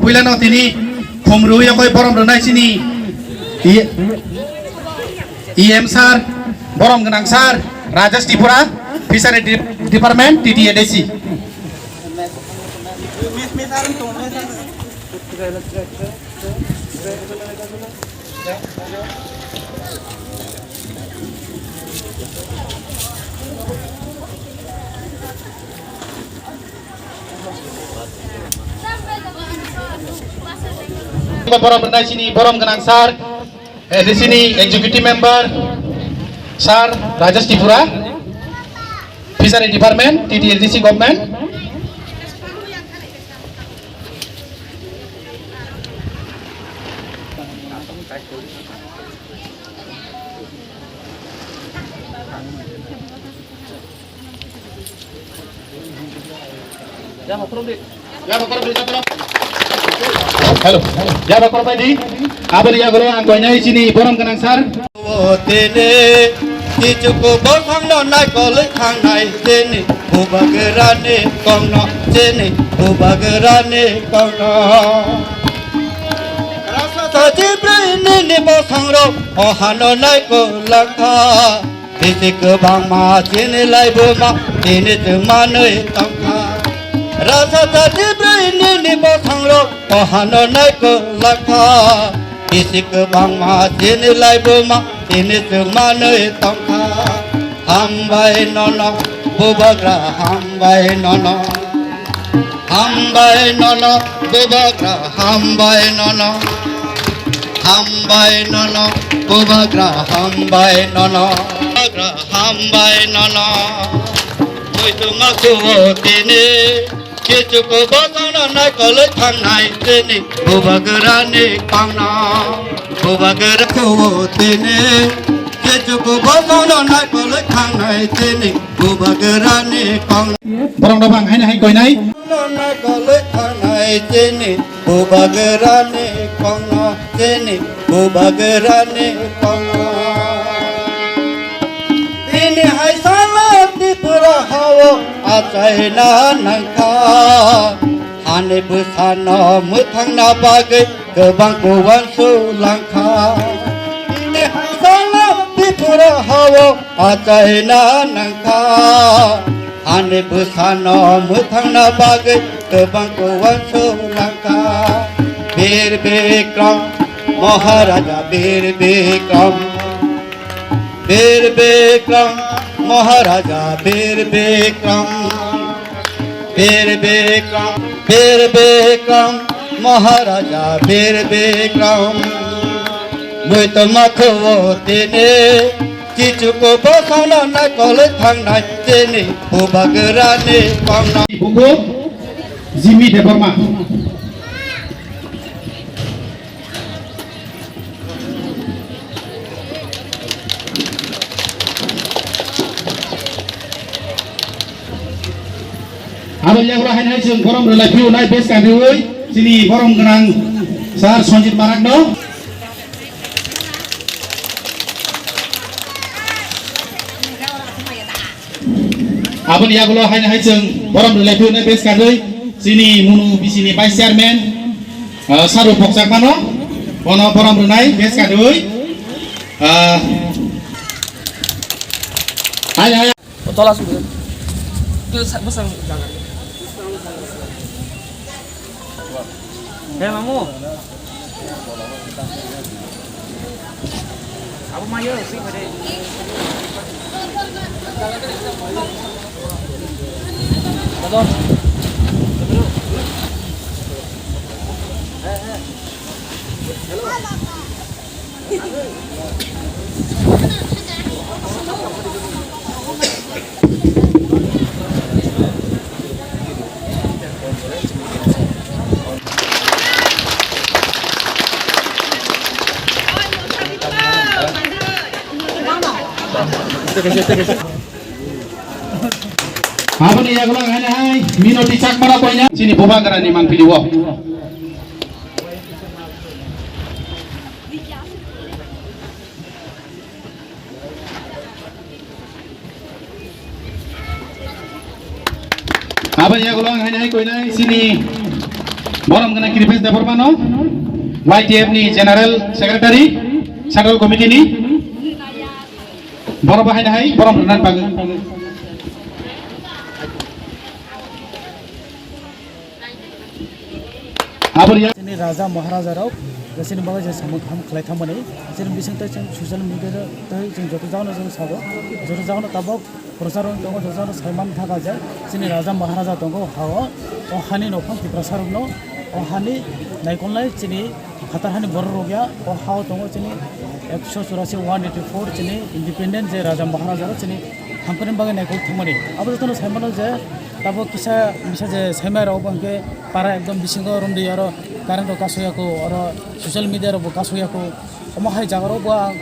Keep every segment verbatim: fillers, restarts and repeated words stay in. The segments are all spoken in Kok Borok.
Puilano tini khum rwui yokoi borom rwnai chini E M sir, borom gwnang sir, Rajesh Tripura, Fishery Department, T T A D C. Borom rwnai chini borom gwnang sir, A D C ni executive member sir Rajesh Tripura, Fishery Department, T T A D C government. Hello. Yaba korbai di. Aboni yagulo ang koinai chini borom gwnang sir. O tene, kichuku bosongno naikolwi thangnai chini bubagrani kongno, chini bubagrani kongno. Rasa sachi bwrwi nini bosongrok o hano naikolangkha. Bisi kwbangma chini laibuma tini chwng manwi tongkha. Rasa sachi bwrwi nini bosongrok o hano naikolangkha. Bisi kwbangma chini laibuma tini chwng manwi tongkha. Hambai nono bubagra, hambai nono. Hambai nono bubagra, hambai nono. Hambai nono bubagra, hambai nono. Bubagra, hambai nono. Muitu maku tini. Kichuku bosongno naikolwi thangnai chini bubagrani kongno. Bubagra kuo tini. Kichuku bosongno naikolwi thangnai chini bubagrani kongno. Borokno bang haino hai koinai. Naikolwi thangnai chini bubagrani kongno, chini bubagrani kongno. Tini hai salo Tripura hao achaina nangkha. Hani bwsano mwthangna bagwi kwbang kuwan sulangkha. Tini hai salo Tripura hao achaina nangkha. Hani bwsano mwthangna bagwi kwbang kuwan sulangkha. Bir Bikram, Maharaja Bir Bikram. Bir Bikram, Maharaja Bir Bikram. Bir Bikram, Bir Bikram, Maharaja Bir Bikram. Muitu maku tini. Kichuku bosongno naikolwi thangnai chini bubagrani kongno. Buku Jimmy Debbarma. Abo yagra hainai chwng borom rwlai phiyo nai bes kandiwi chini borom gwnang sir Sanjit Marak no. Aboni yagulo haino hai chwng borom rwlai phiyoknai bes kadwi chini Munu B C ni Vice Chairman, ah, Saru Pokchakmano bono borom rwnai bes kadwi, ah, hai hai. O tola sung. Tu sa-, bwsang jaga. He mamu. Abo mayo, si pade. Hello. Aboni yagulo ang hai hai Minoti Chakmano koina chini bubagrani mangpili o. Aboni yagulo ang hai hai koinai chini Borom gana Kripesh Debbarma no, Y T F ni General Secretary, Central Committee ni, borom bahai nahai, borom rwna bagwi. Aboni ya- Chini Raja Maharaja rok, chini bagwi je samung kaham khlai thangmani, chini bising tei chini social media tei chini joto jagano chini sabo, joto jagano tabok Prochar wng tongo, jotono saiman thaka je chini Raja Maharaja tongo ha-o, o hani nophang Tiprasa rokno, o hani naikolnai chini phatar hani borok rok ya, o ha-o tongo chini ekso churasi, one eighty four chini independent je Raja Maharaja rok chini hamkrai bagwi naikol thangmani. Abo jotono saimano je tabok kisa misa je saimai rok bo hwnkhe para ekdom bisingo romdi aro current rok kasuyako, oro social media rok bo kasuyako. Omo hai jaga rok bo ang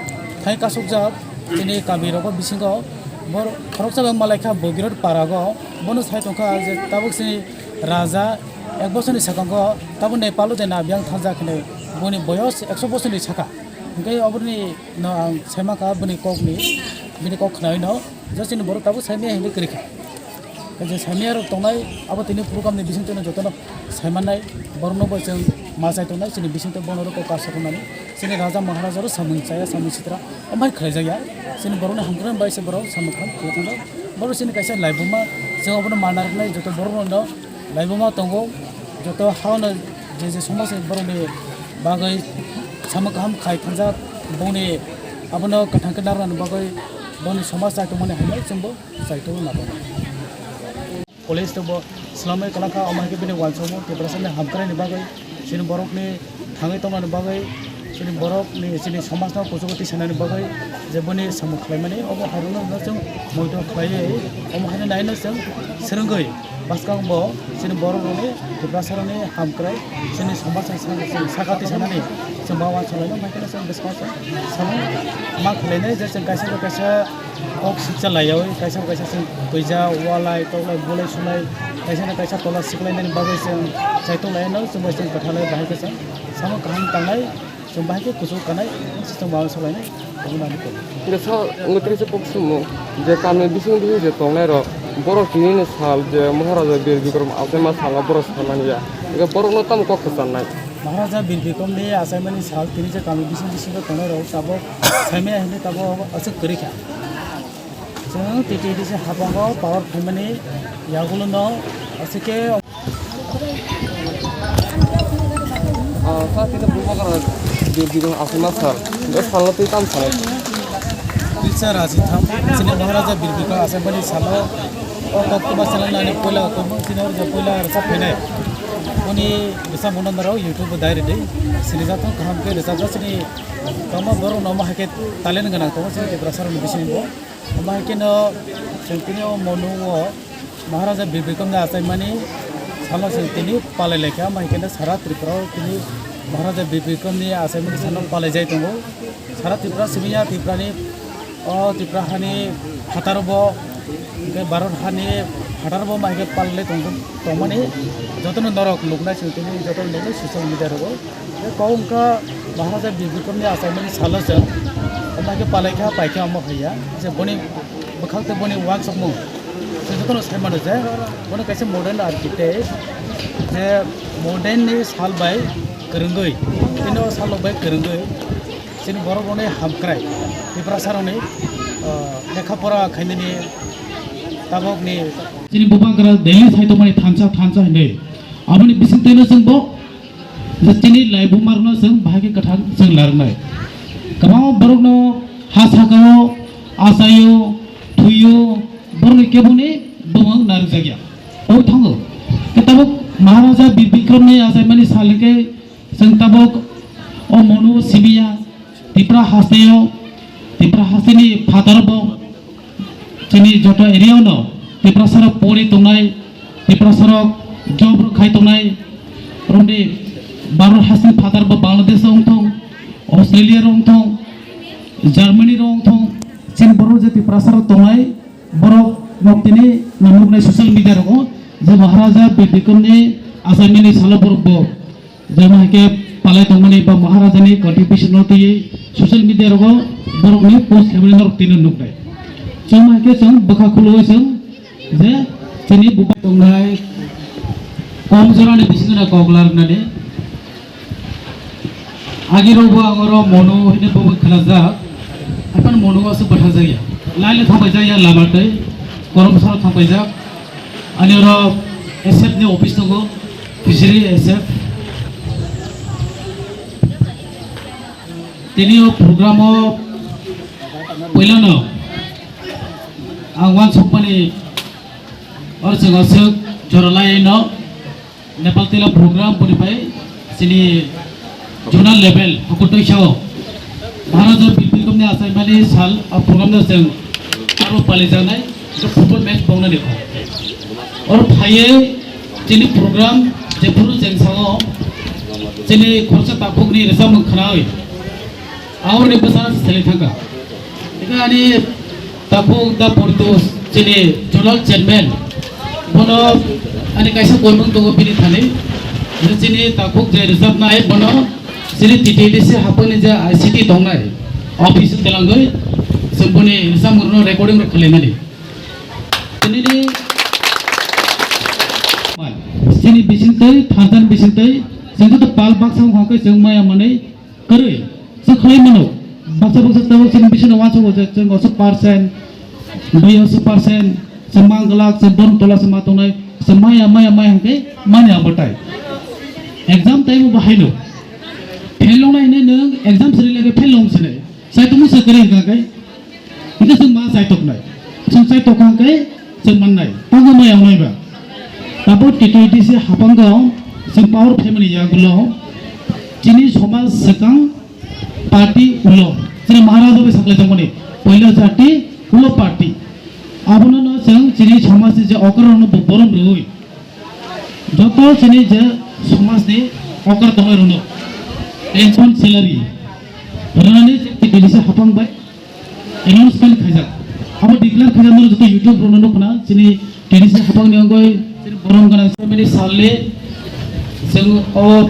thai kasukjak chini kami rogo bisingo bor khoroksa bai malaikha Bogirot parago bono sai tongkha je tabuk chini raja ek bosorni sakango tabuk Nepal o de nabiang thangjak hinwi boni boyos ekso bosorni saka hwnkhe oborni no ang saimankha bini kokni bini kok khnaino je chini borok tabuk saimaya hinwi kwrwikha. Kaisa saimaya rok tongnai, abo tini program ni bisingtwi no jotono saimannai, borokno bo chwng ma chai tongnai, chini bisingtwi bono rok kok kaisa rwnani, chini raja maharaja rok samung chaya, samung sitra, omo hai khlaijakya, chini borokni hamkrai bai se borok samung kaham khlai tongjak, borok chini kaisa laibuma, chwng obono mana rwnai, joto borok rokno laibuma tongo, joto haono je je somaj ni borokni bagwi samung kaham khai thangjak, bongni abono kwthang khe narwknani bagwi bongni somaj chai tongmani hinwi chwngbo chai tongo nabo. College tongbo swlamwi kwlangkha, omo hai khe bini uansukmung Tiprasani hamkraini bagwi, chini borokni thangwi tongnani bagwi, chini borokni, chini somajno kuchugo tisanani bagwi je boni samung khlaimani, obo hairokno chwng moito khlaiwi, omo haino naino chwng swrwngwi bwskango bo chini borok rokni Tiprasa rokni hamkrai chini somaj saka tisanani chwng ba uansukmung khlaino, omo hai kheno chwng bwskango chwng samung ma khlainai je chwng kaisa bai kaisa kok siksa laiyaui kaisa kaisa chwng twija, walai, toklai, bulai, sulai, kaisa na kaisa tola siklainani bagwi chwng chaitok laino, chwng bai chwng kwthalai bahai khe chwng samung kaham tangnai, chwng bahai khe kuchuk kanai, chwng bahai solainai, omo nani kok. Hingke sa wngwi tini se kok simo je kami bising bising je tongnai rok, borok tini ni sal je Maharaja Bir Bikram achaima salo borok sanmani ya, hingke borokno tamo kok kwcharnai. Maharaja Bir Bikram ni achaimani sal tini je kami bising bising tongnai rok tabok saimaya hinwi tabok aswk kwrwi kha. Chwng T T D C habango power phaimani yagulo no aswk khe. Ah, sa tini bubagra di, di aswk ma sal. Be salno twi tam salai. Teacher Raji Tham, chini Maharaja Bir Bikram achaimani salo o kok tuba salai nani puila kobong chini hor je puila rwchap phainai. Boni bwsa bono norok YouTube o dai rwdi. Sini jathok kaham khe rwchapjak chini kwbangma borok no omo hai khe talent gwnang tongo chini Tiprasa rokni bisingo. Omo hai kheno chwng tini o Monu o Maharaja Bir Bikram ni achaimani salo chwng tini palai laikha, omo hai kheno sara Tripura o tini Maharaja Bir Bikram ni achaimani salo palai jai tongo. Sara Tripura simi ya Tripura ni o Tripura hani phataro bo hwnkhe Bharat hani phataro bo omo hai khe palai tong tongmani jotono norok nuknai chwng tini jotono nuknai social media rogo. Tei kok wngkha Maharaja Bir Bikram ni achaimani salo chwng omo hai khe palai kha, pai kha omo hai ya je boni bwkhak tei boni uansukmung chwng jotono sai mano je bono kaisa modern architect je modern ni sal bai kwrwngwi tini o salo bai kwrwngwi chini borok rokni hamkrai Tiprasa rokni, ah, lekha pora khainani tabokni chini bubagra daily sai tongmani thansa thansa hinwi aboni bisingtwino chwng bo je chini laibumarno chwng bahai khe kwthang chwng larwknai. Kwbangma borokno ha sakao, achaio, thuio, borokni keboni bumung narwkjakya. Oi thango. Khe tabuk Maharaja Bir Bikramni achaimani sal hwnkhe chwng tabuk o Monu simiya, Tipra hasteo, Tipra hasteni phataro bo chini joto area o no Tiprasa rok pori tongnai, Tiprasa rok job rok khai tongnai, romni Bharat hasteni phatar bo Bangladesh rok wngthong, Australia rok wngthong, Germany rok wngthong, chini borok je Tiprasa rok tongnai, borok nok tini nuknai social media rogo je Maharaja Bir Bikramni achaimani salo borok bo Jama hai khe palai tongmani ba Maharajani contribution no twiwi social media rogo borokni post khaimani norok tino nuknai. Chwng hai khe chwng bwkha khuloi chwng je chini bubagra tongnai, kom jorani bisingo no kok larnani. Agirokbo ang oro Monu hwnwi bo khnajak. Haphano Monu o se bwtharjakya. Laila thangpaijak ya lama tei Koromsalo thangpaijak. Ani oro S F ni office tongo, Fishery S F. Tini o program o puilano ang uansukmani oro chwng aswk jora laino Nepal Tila program boni bai chini zonal level hokotoi sao Maharaja Birbikromni achaimani sal a program no chwng aro palijaknai football match bongnani kho. Oro phaiwi chini program jephuru chwng sao chini khoroksa takhukni rwchapmung khnaui aurni bwsa seleng thangkha. Eka ani takhuk da portu chini zonal chairman bono ani kaisa koimung tongo bini thani je chini takhuk je rwchapnai bono chini T T D C hapani je I C T tongnai office telangoi chwng boni rwchapmung recording rok khwlainani. Chini bisingtwi thansan bisingtwi chwng joto pal baksa wngkha khe chwng maya manwi kwrwi se khlai mano. Baksa baksa tabuk chini bisingno uansukgo je chwng oso percent, dui oso percent, se mang glak, se bon tola se ma tongnai, se maya, maya, maya hwnkhe mani ang batai. Exam time bo haino. Fail wngnai hwnwi nwng exam siri lage fail wng sinai. Sai tongmo se kwrwi hwnkha khe. Hingke chwng ma chaitoknai. Chwng chaitok hwnkhe chwng mannai. Tamo maya wngnai ba. Tabuk T T D C haphango chwng power family yagulo chini somaj swkang party ulo. Chini Maharaja bai saklai tongmani. Poila jati ulo party. Abono no chwng chini somajni je okra rokno bo borom rwui. Joto chini je somajni okra tongmai rokno. Pension salary. Rwnani T T D C haphang bai. Announcement khaijak. Abo declare khaijakmani joto YouTube rokno nukna chini T D C haphangni wngwi chini borom gwnang family salni chwng o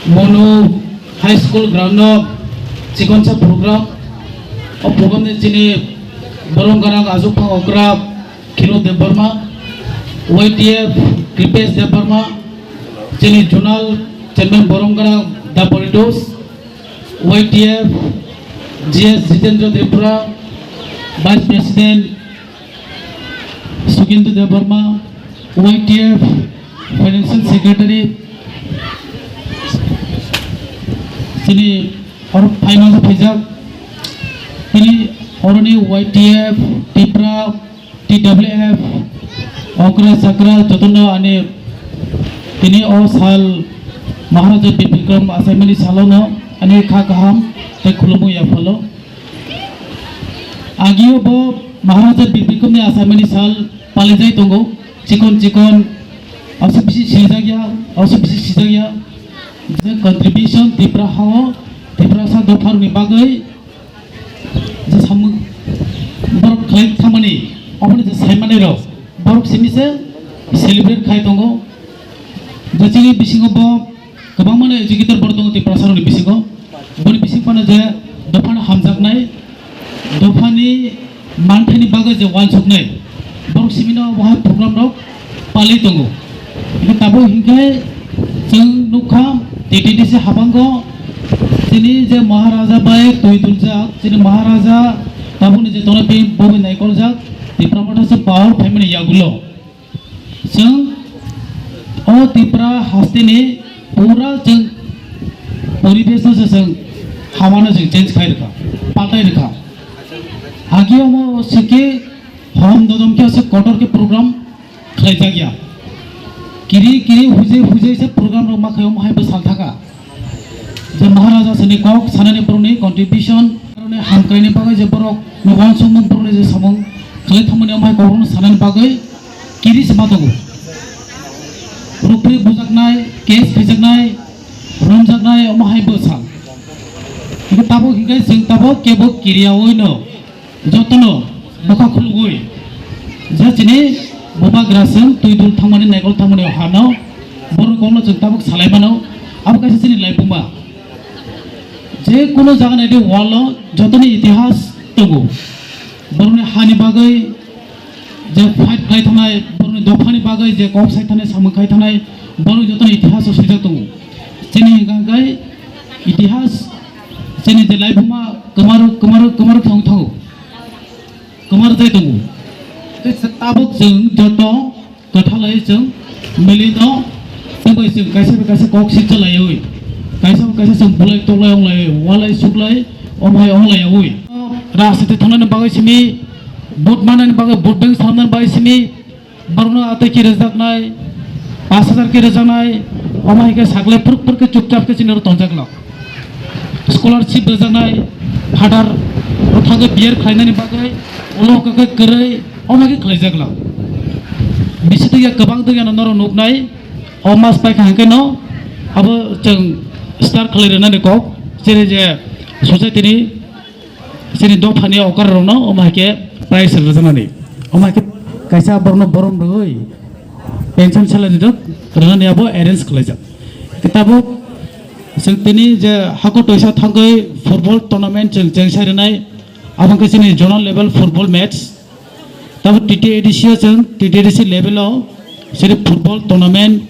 Monu High School ground no chikonsa program. O program ni chini borom gwnang Ajukphang okra Khiro Debbarma, Y T F Kripesh Debbarma, chini zonal chairman borom gwnang Da Politos, Y T F, G S Jitendra Tripura, Vice President Sukindu Debbarma, Y T F Financial Secretary, chini oro phaimang khe phaijak, tini oroni Y T F, Tipra, T W F, okra chakra jotono ani tini o sal Maharaja Bir Bikram achaimani salono ani kha kaham tei khulumung yaphalo. Agio bo Maharaja Bir Bikramni achaimani sal palijai tongo, chikon chikon, oso bisi sijakya, oso bisi sijakya, je contribution Tipra hao, Tiprasa dopharokni bagwi, je samung borok khlai thangmani, oboni je saimani rok, borok simi se celebrate khai tongo. Je chini bisingo bo kwbangma no educated borok tongo Tiprasa rokni bisingo. Boni bising phano je dophano hamjaknai, dophani manthaini bagwi je uansuknai, borok simi no bo hai program rok palwi tongo. Hingke tabuk hingke chwng nukha T T D C habango chini je Maharaja bai twi duljak, chini Maharaja tabukni je tongnai bo bo naikoljak, Tipra Motha se power phaimani yagulo. Chwng o Tipra hasteni pura chwng poribesh no se chwng hawano chwng change khai rwkha, paltai rwkha. Agi omo sikhe hom dodom khe se kotor khe program khlaijakya. Kiri kiri hujai hujai se program rok ma khai omo hai bwsal thaka. Je Maharaja sini kok sanani borokni contribution, borokni hamkraini bagwi je borok ni uansukmung borokni je samung khlai thangmani omo hai kok rokno sanani bagwi kiri se ma tongo. Rukri bujaknai, case khaijaknai, romjaknai omo hai bwsal. Hingke tabuk hingke chwng tabuk kebo kiriyaui no. Jotono bwkha khulugwi je chini bubagra chwng twi dul thangmani, naikol thangmani hano borok kokno chwng tabuk salai mano. Abo kaisa chini laibuma. Je kono jaga naidi world o jotoni itihas tongo. Borokni hani bagwi je fight khlai thangnai, borokni Dophani bagwi je kok sai thanai, samung khai thanai, borok jotono itihas o swijak tongo. Chini hwnkha khe itihas, chini je laibuma kwmar, kwmar, kwmar khe wng thango, kwmar jai tongo. Tei tabuk chwng joto kwthalai chwng milino, tei bai chwng kaisa bai kaisa kok sikchalaiwi, kaisa bai kaisa chwng bulai toklai onglaiwi, walai suklai, omhai onglaiwi. Rajniti thangnaini bagwi simi, vote manani bagwi, vote bank salamnani bagwi simi, borokno atwi ki rwjaknai, pash hajar ki rwjaknai, omo hai khe sakle phuruk phuruk khe chupchap khe chini oro tonjak lok. Scholarship rwjaknai, phatar o thangwi B Ed khlainani bagwi ulo khe kwrwi, omo khe khlaijak lok. Bisi twiya kwbang twiya no norok nuknai, o mas paikha hwnkhe no abo chwng start khlai rwnani kok, chini je society ni Chini dophani okra rokno omo hai khe prize rwjaknani. Omo hai khe kaisa borokno borom rwui pension salary rok rwnani abo arrange khlaijak. Tabuk chwng tini je hako toisa thangwi football tournament chwng chengsa rwnai, abo khe chini zonal level football match. Tabuk T T A D C o chwng T T A D C level o chini football tournament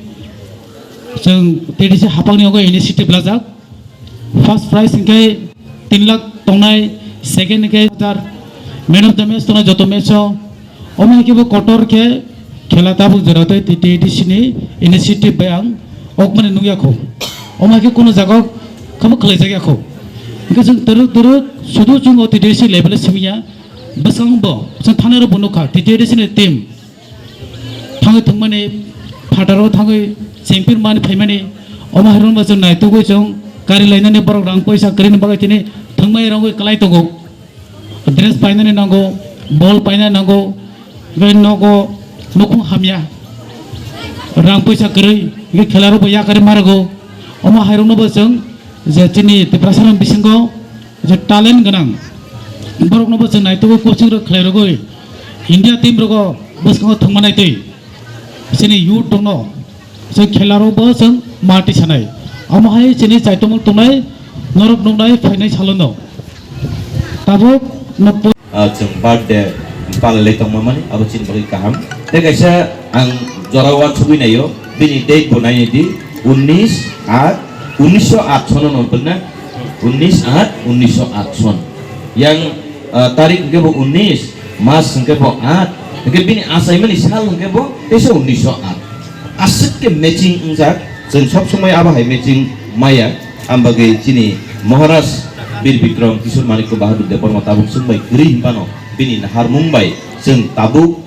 chwng T D C haphangni ogo initiative lajak. First prize hwnkhe tin lakh tongnai, second hwnkhe hajar, man of the match tongnai joto match o. Omo hai khe bo kotor khe khela tabuk jora tei T T A D C ni initiative bai ang okmani nukya kho. Omo hai khe kunu jaga o khabo khlaijak ya kho. Hwnkhe chwng twrwk twrwk sudu chwng o T T A D C level o simi ya. Bwskango bo chwng thani rok bo nukha T T A D C ni team. Thangwi thwngmani phataro thangwi chempir mani phaimani, omo hai rwngba chwng naitugwi chwng kari lainani borok rang poisa kwrwini bagwi tini thwngmani rwngwi kwlai tongo. Dress painani nango, bol painani nango, bai nogo nukhung hamya, rang poisa kwrwi, hwnkhe khela rokbo yakarwi ma rwgo. Omo hai rokno bo chwng je chini Tiprasa rok bisingo je talent gwnang borokno bo chwng naitugwi coaching rok khlai rwgwi India team rogo bwskango thwngma naitwi chini youth rokno chwng khela rokbo chwng mati sanai. Omo hai chini chaitomung tongnai norok nuknai phainai salono tabuk no. Ah, chwng birthday palai lai tongma mani abo chini bagwi kaham. Tei kaisa ang jora uansugwi naio, bini date bo naini di, unnish aat, unnisho aat sono no na, unnish aat, unnisho aat son. Yang, ah, tarik hwnkhe bo unnish, mas hwnkhe bo aat, hwnkhe bini achaimani sal hwnkhe bo teisa unnisho aat. Aswk khe matching wngjak, chwng sob somoi abo hai matching maya. Ang bagwi chini Maharaj Bir Bikram Kishore Manikya Bahadur Debbarma tabuk chwng bai kwrwi hinphano bini naharmung bai chwng tabuk,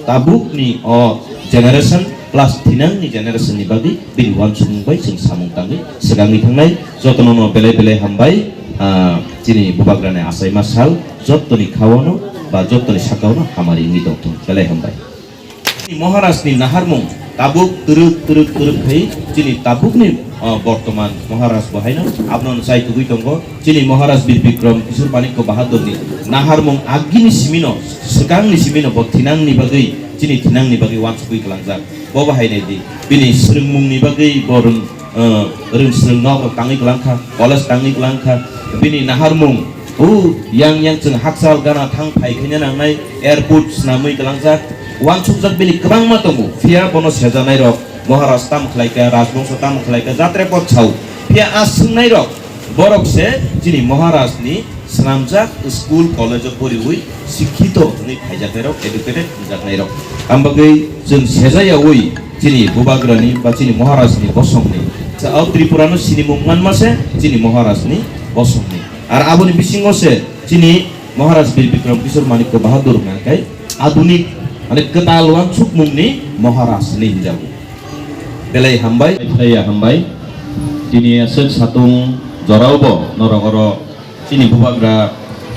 tabukni o generation plus thinangni generation ni bagwi bini uansukmung bai chwng samung tangwi swkangwi thangnai. Jotono no belai belai hambai, ah, chini bubagrani achaima sal jottoni khaono ba jottoni sakaono hamari wngwi tongthung. Belai hambai. Chini Maharaj ni naharmung tabuk twrwk twrwk twrwk khai chini tabuk ni, ah, bortoman Maharaj bo haino abono chai tugui tongo. Chini Maharaj Bir Bikram Kishore Manikya Bahadur ni naharmung agini simino, swkang ni simino bo thinang ni bagwi, chini thinang ni bagwi uansugui kwlangjak. Bo bo hai nai di, bini swrwngmung ni bagwi bo rwng, ah, rwng swrwng nok rok tangwi kwlang kha, college tangwi kwlang kha, bini naharmung, o yang yang chwng hakchal gana thang phai khaina nangnai airport swnamwi kwlangjak. Uansukjak bini kwbangma tongo, phiya bono sejanai rok Maharaj tam khlai kha, Rajbongso tam khlai kha, jatre pot sao. Phiya a swngnai rok, borok se chini Maharaj ni swnamjak school college o poriwi sikhito hwnwi phaijaknai rok, educated hwnjaknai rok. Ang bagwi chwng sejayawi chini bubagrani ba chini Maharaj ni bosongni. Sa o Tripura no sinimung manma se chini Maharaj ni bosongni. Ar aboni bisingo se chini Maharaj Bir Bikram Kishore Manikya Bahadur hwnka khe adunik, mane kwtal uansukmungni Maharaj hinwi hinjago. Belai hambai, belai hambai. Tini aswk satung jorao bo norok oro chini bubagra,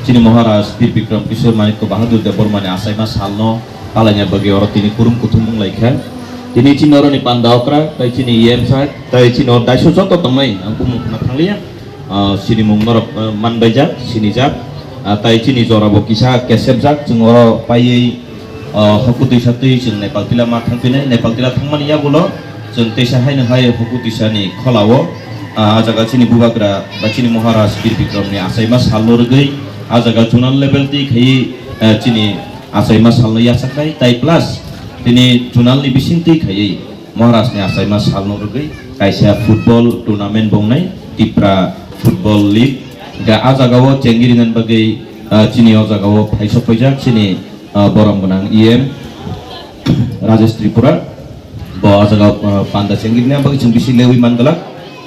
chini Maharaj Bir Bikram Kishore Manikya Bahadur Debbarmani achaima salno palaina bagwi oro tini kurum kuthum wng lai kha. Tini chini oroni panda okra, tei chini E M sir, tei chini oro daiso joto tongnai, ang bumung khna thangliya. Ah, sinimung norok, ah, manbaijak, sinijak, ah, tai chini jora bo kisa kesepjak, chwng oro paiwi, ah, hokutwi satwi chwng Nepal tila ma thangphinai. Nepal tila thangmani yagulo chwng teisa haino hai hokutwi sani kholao, ah, ah jaga chini bubagra ba chini Maharaj Bir Bikram ni achaima salno rwgwi, ah jaga zonal level twi khaiwi, ah, chini achaima salno yachaknai, tai plus Tini chunalni bisingtwi khaiwi Maharajni achaima salno rwgwi kaisa football tournament bongnai, Tipra Football League. Hwnkhe a jagao chengiri nani bagwi, ah, chini o jagao phaisok paijak chini, ah, borom gwnang E M Rajesh Tripura. Bo o jagao, ah, panda chengiri nani bagwi chwng bisi lewi man glak.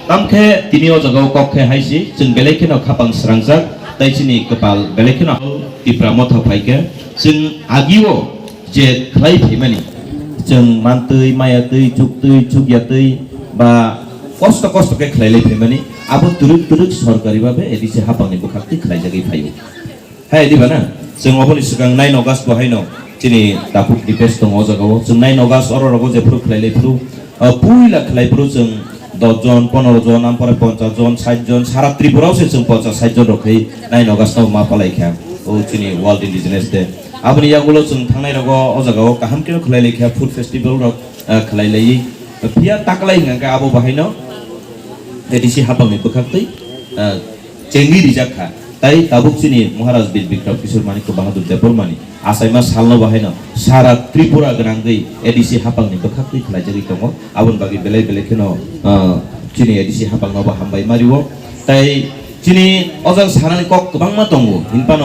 Tamkhe tini o jagao kok khe hai si, chwng belai kheno khapang srangjak, tei chini kwpal belai kheno Tipra motha phaikhe, chwng agio je khlai phaimani, chwng mantwi, mayatwi, chuktwi, chukyatwi, ba kosto kosto khe khlai lai phaimani, abo twrwk twrwk sorkari babe A D C hapangni bwkhaktwi khlaijagwi phaio. Hai diba na? Chwng oboni swkang nine August bo haino chini takhuk Dipesh tongo o jagao. Chwng nine August oro rogo jephuru khlai lai phuru, ah, puila khlai phuru chwng dos jon, pondro jon, ampore ponchas jon, sait jon, sara Tripura o se chwng ponchas sait jon rok khai nine August no ma palai kha. O chini World Indigenous Day. Aboni yagulo chwng thangnai rogo o jagao kaham khe khlai lai kha food festival rok, ah, khlai lai. Phiya taklai hwnkha khe abo bahaino A D C hapangni bwkhaktwi, ah, chengwi rijak kha. Tai tabuk chini Maharaj Bir Bikram Kishore Manikya Bahadur Debbarmani achaima salno bahaino sara Tripura gwnangwi A D C hapangni bwkhaktwi khlaijagwi tongo. Aboni bagwi belai belai kheno, ah, chini A D C hapangno bo hambai mario. Tai chini o jaga sanani kok kwbangma tongo, hinphano